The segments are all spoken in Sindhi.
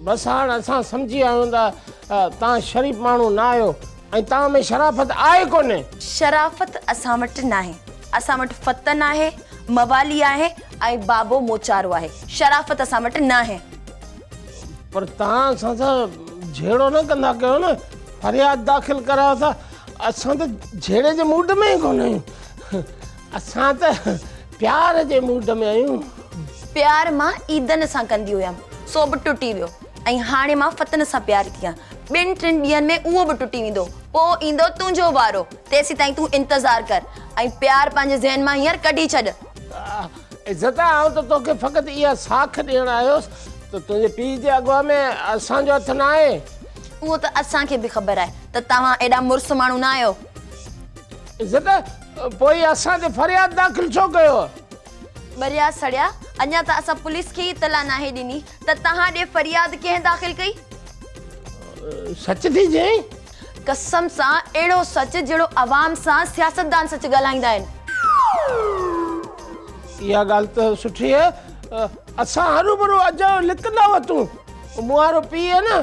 بس هاڻ اسان سمجهي ويا آهيون ته توهان شريف ماڻهو نه آهيو ۽ توهان ۾ شرافت آهي ڪونهي. شرافت اسان وٽ ناهي. اسان وٽ فتن آهي، موالي آهي ۽ بابو موچارو آهي. شرافت اسان وٽ ناهي. پر توهان اسان سان جهيڙو نه ڪندا ڪيو نه. فرياد داخل ڪرايو ٿا. اسان ته جهيڙي جي موڊ ۾ ئي ڪونه آهيون. اسان ته پيار جي موڊ ۾ آهيون. پيار مان عيدن سان ڪندي هيم سو به ٽٽي ويو ۽ هاڻي مان فتن سان پيار ٿي ڪيان. ٻن ٽن ڏينهن ۾ اهو به ٽٽي ويندو. پوء ايندو تنهنجو وارو. تيسيتائين تون انتظار ڪر ۽ پيار پنهنجي ذهن مان هينئر ڪڍي ڇڏ. عزت آئون ته توکي فقط اها ساک ڏيڻ آيو هوس ته تنهنجي پيء جي اغوا ۾ اسان جو هٿ ناهي. اهو ته اسان کي به خبر آهي ته توهان ايڏا مڙس ماڻهو نه آهيو. عزت پوء اسان تي فرياد داخل ڇو ڪيو؟ ٻريا سڙيا، اڃا ته اسان پوليس کي ئي اطلاع ناهي ڏني ته توهان ڏي فرياد ڪنهن داخل ڪئي؟ سچ ٿي چئين؟ قسم سان اهڙو سچ جهڙو عوام سان سياستدان سچ ڳالهائيندا آهن. اها ڳالهه ته سٺي آهي، اسان هروڀرو اجايو لڪندا وتون. مون وارو پيء آهي نه،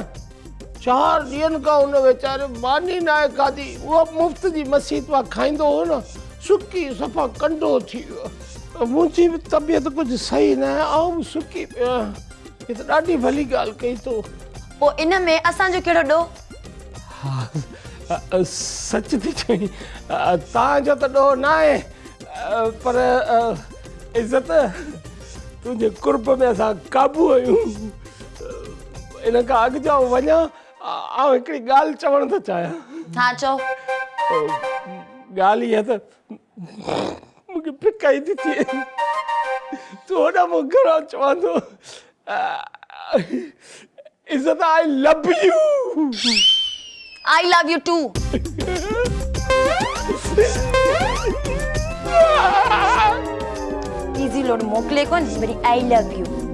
چار ڏينهن کان ان ويچاري ماني ناهي کاڌي، اها به مفت جي مسيت مان کائيندو هو نه، سڪي صفا ڪنڊو ٿي ويو. منهنجي به طبيعت ڪجهه صحيح ناهي، آئون به سڪي پيو آهيان. هي ته ڏاڍي ڀلي ڳالهه ڪئي تو. پوء ان ۾ اسان جو ڪهڙو ڏوهه؟ ها سچ ٿي چوين، توهان جو ته ڏوهه ناهي، پر عزت تنهنجي قرب ۾ اسان قابو آهيون. ان کان اڳ جو آئون وڃان، آئون هڪڙي ڳالهه چوڻ ٿو چاهيان. ها چئو. ڳالهه اها ته مون کي ڦڪائي ٿي ٿئي. تون هوڏانهن مون گهران چوان ٿو، عزت آء love you. I love you too. Easy load موڪلي ڪون وري آء لو يو.